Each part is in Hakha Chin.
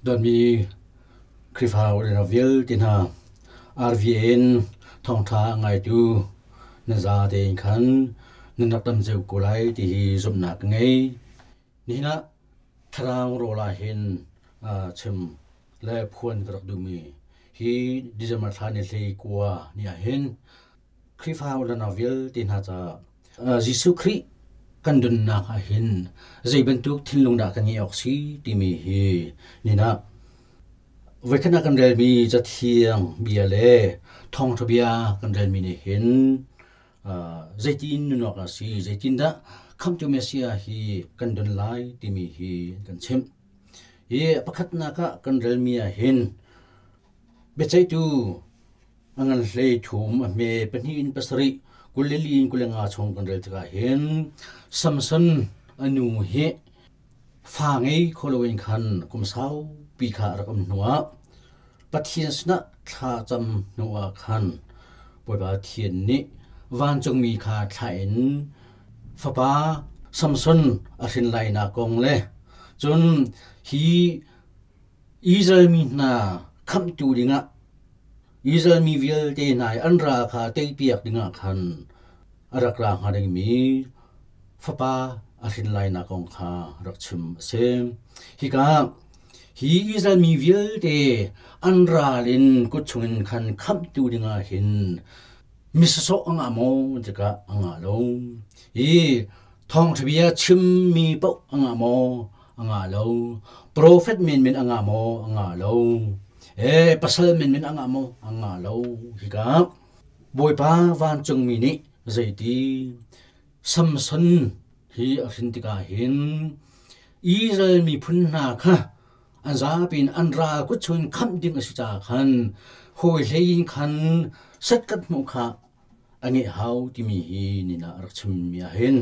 Dawtmi Khrihfa unau vialte hna, RVN thawngṭha a ngaitu nan zate in khan nan rak dam cio ko lai ti hi zumhnak ka ngei. Nihin ah thlarau rawl ah hin chim le phuan ka rak duhmi hi December thla ni 19 ni ah hin Khrihfa unau vialte hna caah Jesuh Khrih kan donnak ah hin zei bantuk thinlung dah kan ngeih awk si timi hi ninah voikhat ah kan relmi Cathiang bia le thawngṭha bia kan relmi nih hin zeitin nun awk a si, zeitindah Khamhtu Messiah hi kan don lai timi hi an kan chimh. Hi pakhatnak ah kan relmi ah hin biaceihtu A ngan hlei thum, a hme pahnih in pasarih, 24 in 25 chung kan rel tikah hin Samson a nu hi fa ngei kho loin khan kum saupi kha a rak um hnuah Pathian sinah thla cam hnuah khan Bawipa Pathian nih vancungmi kha thlah in fapa Samson a hrin lainak kong le cun hi Israel mi hna khamhtu dingah Israel mi vialte hna i an ral kha teipiak dingah khan a rak ra hnga dingmi fapa a hrin lainak kong kha rak chim a si. Hika hi Israel mi vialte an ral in kut chungin khan khamhtu dingah hin mi sawsawh a ngah maw tikah a ngah lo. Hi thawngṭha bia chimmi paoh a ngah maw? A ngah lo. Profet menmen a ngah maw? A ngah lo. E pasal menmen a ngah maw? A ngah lo. Hika Bawipa vancungmi nih zeiti Samson hi a hrin tikah hin Israel miphun hna kha an zapi in an ral kut chungin khamh ding a si caah khan hawi hlei in khan setkat hmuh kha a ngeih hau timi hi nina a rak chimmi ah hin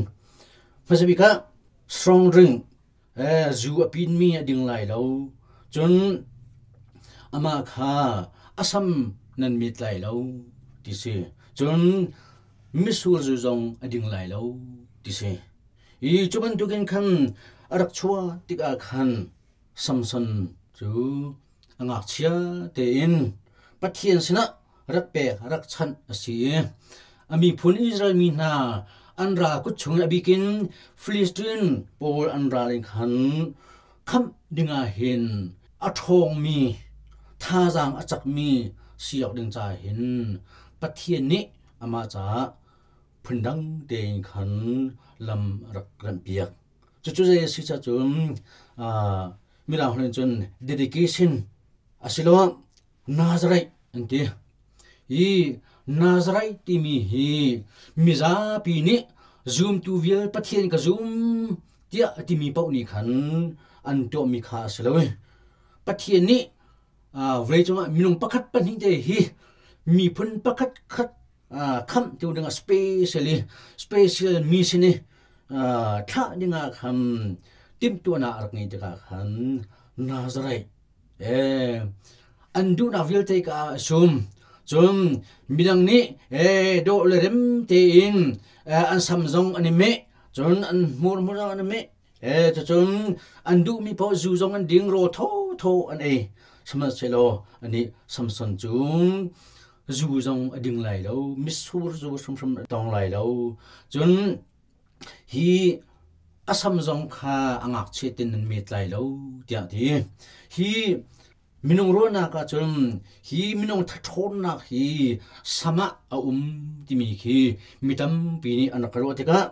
hmasa bik ah strong drink zu a pinmi a ding lai lo cun amah kha a sam nan mit lai lo ti si cun mitsur zu zong a ding lai lo ti si i cu bantukin khan a rak chuah tikah khan Samson cu a ngakchia tein Pathian sinah rak pek rak chanh a si i a miphun Israel mi hna an ral kut chung a bikin Philistine pawl an ral in khan khamh dingah hin a ṭhawngmi thazaang a cakmi si awk ding caah hin Pathian nih amah caah phundang tein khan lam a rak remhpiak. Cucu zei a si cun Mirang holh in cun dedication asiloah Nazarite an ti. Hi Nazarite timi hi mizapi nih zumtu vial Pathian ka zum tiah a timi paoh nih khan an tuahmi kha a si lo i Pathian nih vawleicung ah minung pakhat pahnih te hi miphun pakhat khat khamhtu dingah specially special mission i thlah dingah khan timhtuahnak a rak ngei tikah khan Nazarite an duhnak vialte ka a sum cun midang nih dawh le rem tein an sam zong an i meh cun an hmur zong an i meh cucun an duhmi paoh zu zong an ding rawl thawthaw an ei sihmanhsehlaw anih Samson cu zu zong a ding lai lo mitsur zu hrimhrim a tawng lai lo cun hi a sam zong kha a ngakchia tin nan met lai lo tiah ti hi minung ruahnak ah cun hi minung ṭhawnnak hi sam ah a um timi khi mi tampi nih an rak ruah tikah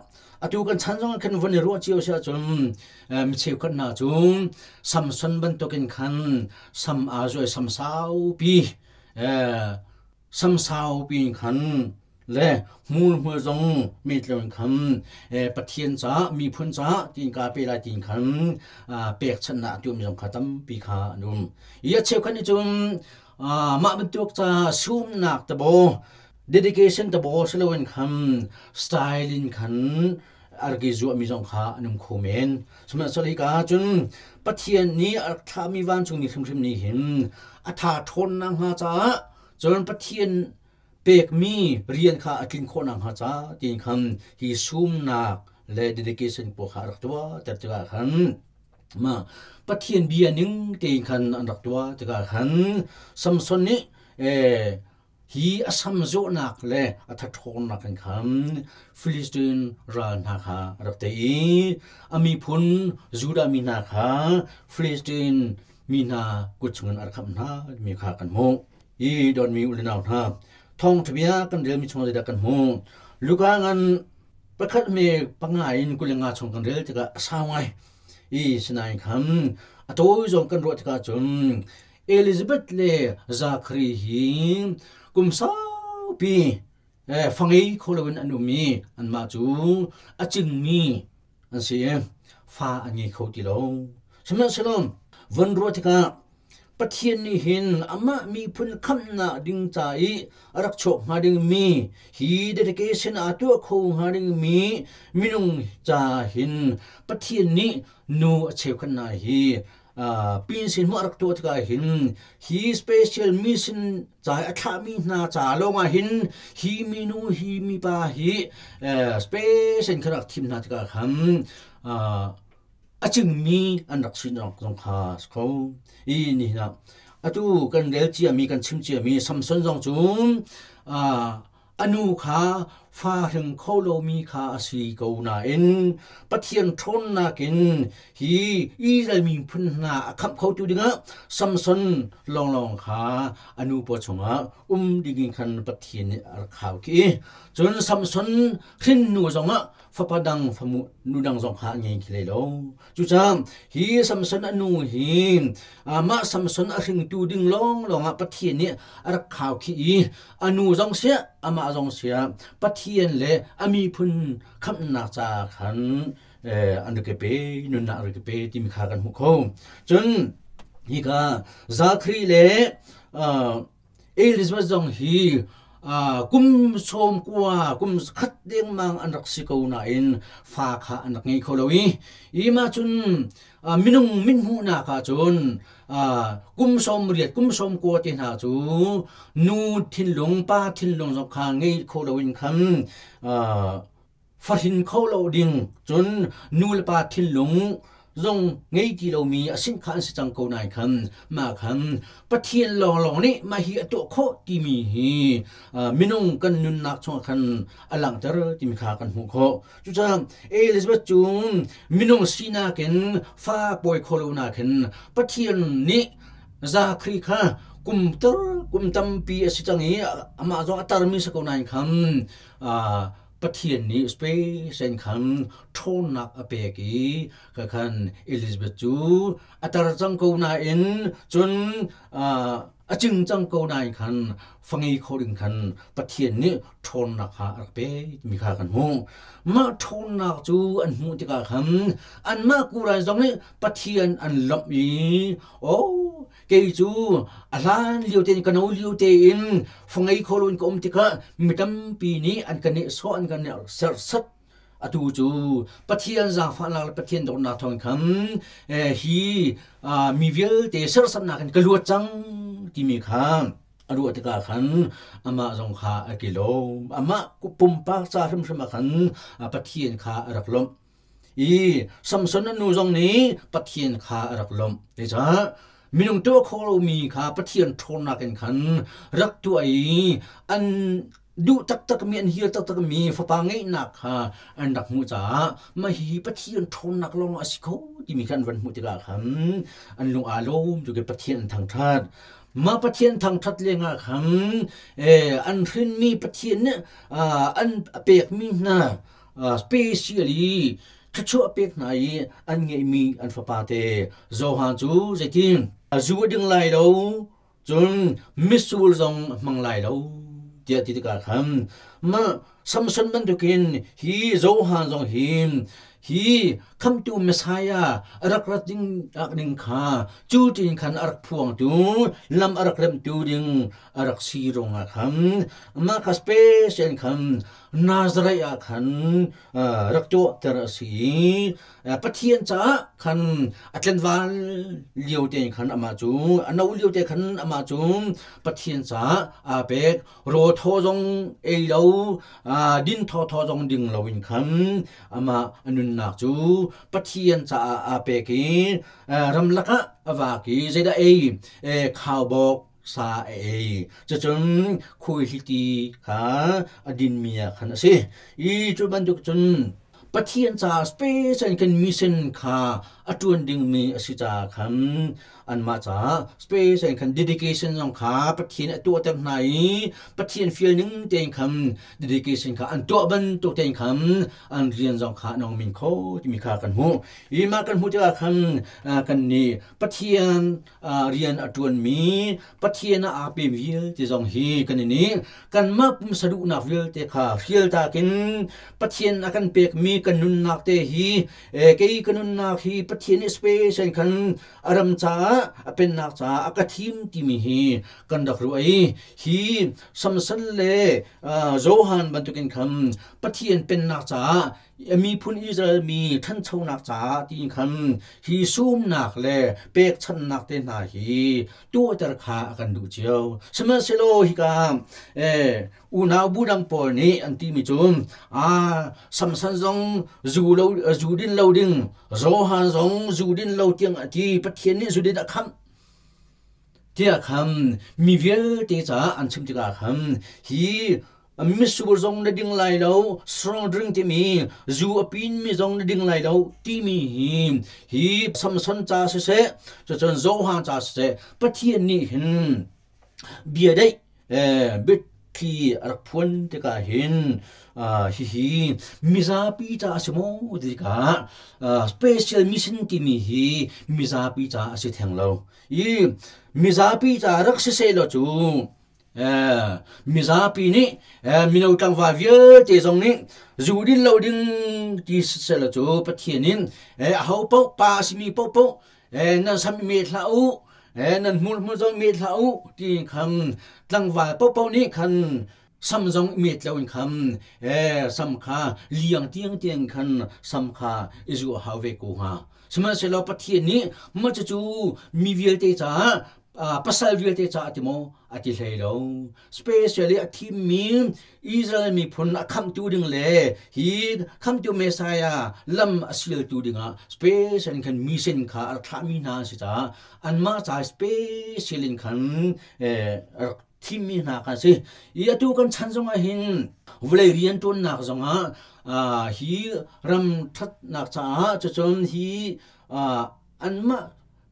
atu kan chan zong ah khan von i ruah cio si ahcun mi cheukhat hna cu Samson bantukin khan sam aa zuai sam saupi samsau piin khan le hmurhmul zong metlo in khan Pathian caah miphun caah tiin ka pe lai tiin khan pekchanhnak a tuahmi zong kha tampi kha an um. I a cheukhat nih cun mah bantuk ca sumnak tabo dedication tabo si loin khan style in khan arki zuahmi zong kha an um kho men. Sihmanhsehlaw hika cun Pathian nih a rak thlahmi vancungmi hrimhrim nih hin a tha ṭhawnnak hnga caah cun Pathian pekmi rian kha a tlin khawh nakhnga ca tiin khan hi sumnak le dedication pawl kha a rak tuah ter tikah khan. Ma Pathian bia ning tein khan an rak tuah tikah khan Samson nih hi a sam zawhnak le a thathawknak in khan Filistin ral hna kha a rak tei i a miphun Judah mi hna kha Filistin mi hna kut chungin a rak khamh hna timi kha kan hmuh. Hi dawtmi u le nau hna, thawngṭha bia kan relmi chung zeidah kan hmuh? Luka ngan pakhat me panga in 25 chung kan rel tikah a sau ngai. I sinain khan a tawi zong kan ruah tikah cun Elizabeth le Zachary hi kum saupi fangei kho loin an um i anmah cu a cingmi an si i fa an ngei kho ti lo. Sihmanhsehlaw von ruah tikah Pathian nih hin amah miphun khamhnak ding ca i a rak chuak hnga dingmi hi dedication aa tuah kho hnga dingmi minung ca hin Pathian nih nu a cheukhat hna hi pin sin hmuh a rak tuah tikah hin hi special mission ca a thlahmi hna ca lawngah hin hi minu hi mipa hi special kha rak thim hna tikah khan a cingmi an rak si zong kha si kho i nihin ah atu kan rel ciami kan chim ciami Samson zong cu a nu kha fa hring kho lomi kha a si ko nain Pathian ṭhawnnak in hi Israel miphun hna a khamh khotu dingah Samson lawnglawng kha a nu paw chungah um dingin khan Pathian nih a rak khau khi. Cun Samson hrin hnu zongah fapa dang famu nu dang zong kha a ngei khi hlei lo. Cucaah hi Samson a nu hi mah Samson a hringtu ding lawnglawng ah Pathian nih a rak khau khi i a nu zong siah amah zong siah Pathian le a miphun khamhnak ca khan an rak i pe nunnak an rak i pe timi kha kan hmuh kho. Cun hika Zachary le Elizabeth zong hi kum 90 kum khat dengmang an rak si ko nain fa kha an rak ngei kho lo i i mah cun minung mithmuhnak ah cun kum 80 kum 90 te hna cu nu thinlung pa thinlung zong kha ngei kho loin khan fahrin kho lo ding cun nu le pa thinlung zong ngei ti lomi a sin kha an si cang ko nain khan mah khan Pathian lawnglawng nih mah hi a tuah khawh timi hi minung kan nunnak chungah khan a langhter timi kha kan hmuh khawh. Cucaah Elizabeth cu minung sinak in fa pawi kho lo nakin Pathian nih Zachary kha kum tar kum tampi a si cang i amah zong a tarmi si ko nain khan Pathian nih space in khan ṭhawnnak a pek i ka khan Elizabeth cu a tar cang ko nain cun a cing cang ko nain khan fangei kho ding khan Pathian nih ṭhawnnak kha a rak pek mi kha kan hmuh. Mah ṭhawnnak cu an hmuh tikah khan anmah kurai zong nih Pathian an lawmh i oh Kei cu a hlan lio tein ka no lio tein fangei kho loin ka um tikah mi tampi nih an ka nehsawh an ka serhsat. Atu cu Pathian zaangfahnak le Pathian dawtnak thawng khan hi mi vialte serhsatnak in ka luat cang timi kha a ruah tikah khan amah zong kha a ki lawm. Amah pumpak ca hrimhrim ah khan Pathian kha a rak lawmh. I Samson a nu zong nih Pathian kha a rak lawmh. Zeicah minung tuah kho lomi kha Pathian ṭhawnnak in khan rak tuah i an duh taktakmi an hir taktakmi fapa ngeihnak kha an rak hmuh caah mah hi Pathian ṭhawnnak lawng a si kho timi kha an van hmuh tikah khan an lung aa lawm tuk i Pathian an thangṭhat. Mah Pathian thangṭhat lengah khan an hrinmi Pathian nih an pekmi hna specially thluachuah pek hna i an ngeihmi an fapa te Johan cu zeitin a zu a ding lai lo cun mitsur zong a hmang lai lo tiah ti tikah khan mah Samson bantukin hi Johan zong hi hi khamtu Messiah a rak rat ding ding kha cu tin khan a rak phuangtu lam a rak remtu ding a rak si ruangah khan mah kha special khan Nazareth ah khan rak tuahter a si i Pathian caah khan a tlenval lio te khan amah cu a no lio te khan amah cu Pathian caah aa pek. Raw thaw zong ei lo, din thawthaw zong ding loin khan amah a nunnak. nunnak cu Pathian caah aa pek i ramlak ah a vak i zeidah ei khaubawk sa a ei. Cucun khuaihliti kha a dinmi ah khan a si. I cu bantuk cun Pathian caah special in kan mission kha a ṭuan dingmi a si caah khan anmah caah special in khan dedication zong kha Pathian a tuahter hna i Pathian fial ning tein khan dedication kha an tuah bantuk tein khan an rian zong kha an min kho timi kha kan hmuh. I mah kan hmuh tikah khan kan nih Pathian rian a ṭuanmi Pathian ah aa pe vialte zong hi kan i nih kanmah pumsa duhnak vialte kha hrial takin Pathian a kan pekmi kan nunnak te hi kei ka nunnak hi Pathian nih special khan a ram caah a pennak caah a ka thim timi hi kan rak ruah i hi Samson le Johan bantukin khan Pathian pennak caah miphun Israel mi ṭhanchonak caah tiin khan hi sumnak le pekchanhnak te hna hi tuahter kha a kan duh cio. Sihmanhsehlaw hika unau bu dang pawl nih an timi cu Samson zong zu lo zu din lo ding, Johan zong zu din lo tiang a ti, Pathian nih zu din a khamh tiah khan mi vialte caah an chim tikah khan hi mitsur zong na ding lai lo, strong drink timi zu a pinmi zong na ding lai lo timi hi hi Samson ca siseh, cucun Johan ca siseh, Pathian nih hin bia deih biathli a rak phuan tikah hin hihi mizapi ca a si maw ti tikah special mission timi hi mizapi ca a si theng lo. I mizapi ca rak si seh law cu Mizapi nih mino tlangval vialte zong nih zu din lo ding ti siseh cu Pathian in aho paoh pa a simi paohpaoh nan sam i met hlah u, nan hmurhmul zong met hlah u ti khan tlangval paohpaoh nih khan sam zong i met loin khan sam kha liang tiangtiang khan sam kha i zuah hau ve ko hnga. Sihmanhsehlaw Pathian nih mah cucu mi vialte caah pasal vialte caah ti maw a ti hlei lo. Specially a thimmi Israel miphun a khamhtu ding le hi khamhtu Messiah lam a sialtu dingah special in khan mission kha a rak thlahmi hna an si caah anmah ca special in khan rak thimmi hna kha a si. I atu kan chan zongah hin vawlei rianṭuannak zongah hi ram ṭhatnak caah cucun hi anmah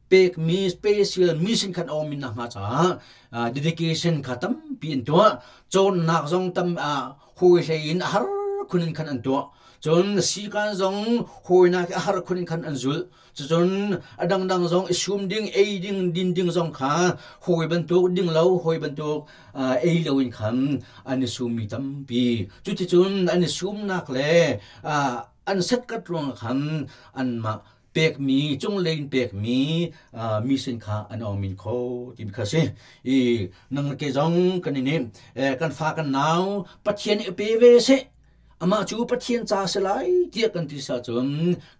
pekmi special mission khan a um nakhnga caah dedication kha tampi an tuah. Cawnnak zong tam hawi hlei in a har khun in khan an tuah. Cun sikan zong hawinak a har khun in khan an zulh. Cucun a dangdang zong i sum ding, ei ding, din ding zong kha hawi bantuk ding lo, hawi bantuk ei lo in khan an i summi tampi. Cuticun an i sumnak le an setkat ruangah khan anmah pekmi, cunglei in pekmi mi sin kha an ong min kho timi kha si. I nang ke zong kan i nih kan fa kan nau Pathian i pe ve seh. Amah cu Pathian ca si lai tiah kan ti cun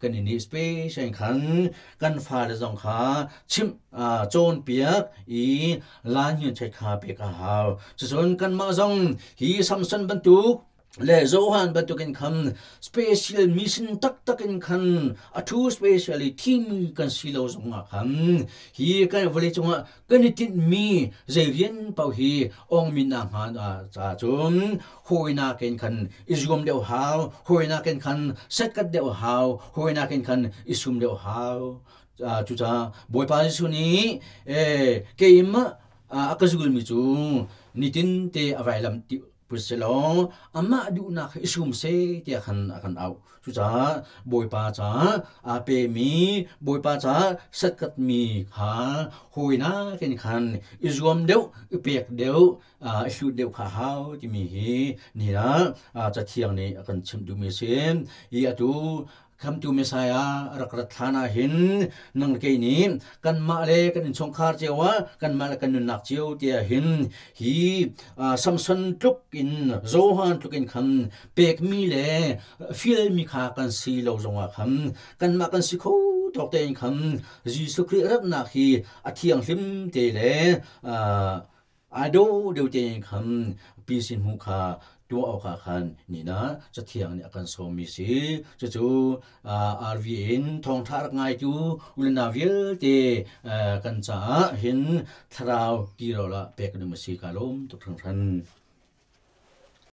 kan i nih special khan kan fale zong kha chimh cawnpiak i lan hin chek kha pek a hau. Cucun kanmah zong hi Samson bantuk le Johan bantukin khan special mission taktak in khan a thu specially thimi kan si lo zongah khan hi kan vawlei cungah kan i tinhmi zei rian paoh hi ongmi na hnga ca cun hawinak in khan i zuam deuh hau, hawinak in khan setkat deuh hau, hawinak in khan i sum deuh hau. Cucaah Bawipa Jesuh nih keimah a ka zulmi cu nitin te a vailam ti put selaw amah duhnak hi i sum seh tiah khan a kan auh. Cucaah Bawipa caah aa pemi, Bawipa caah setkatmi kha hawinak in khan i zuam deuh, i pek deuh, i hlut deuh kha hau timi hi ni ah Cathiang nih a kan chimh duhmi a si. I atu Khamtu Messiah a rak rat hlan ah hin nang le kei nih kanmah le kan innchungkhar cio ah kanmah le kan nunnak cio tiah hin hi Samson tluk in Johan tluk in khan pekmi le fialmi kha kan si lo zongah khan kanmah kan si kho tawk tein khan Jesuh Khrih ratnak hi a thianghlim te le a dawh deuh tein khan pi sin hmuh kha Tuah awkah khan nina Cathiang nih a kan sawmmi si. Cucu RV in thawngṭha rak ngaitu ulenau vialte kan caah hin thlarau tirawl ah pek ding a si. Ka lawm tuk hringhran.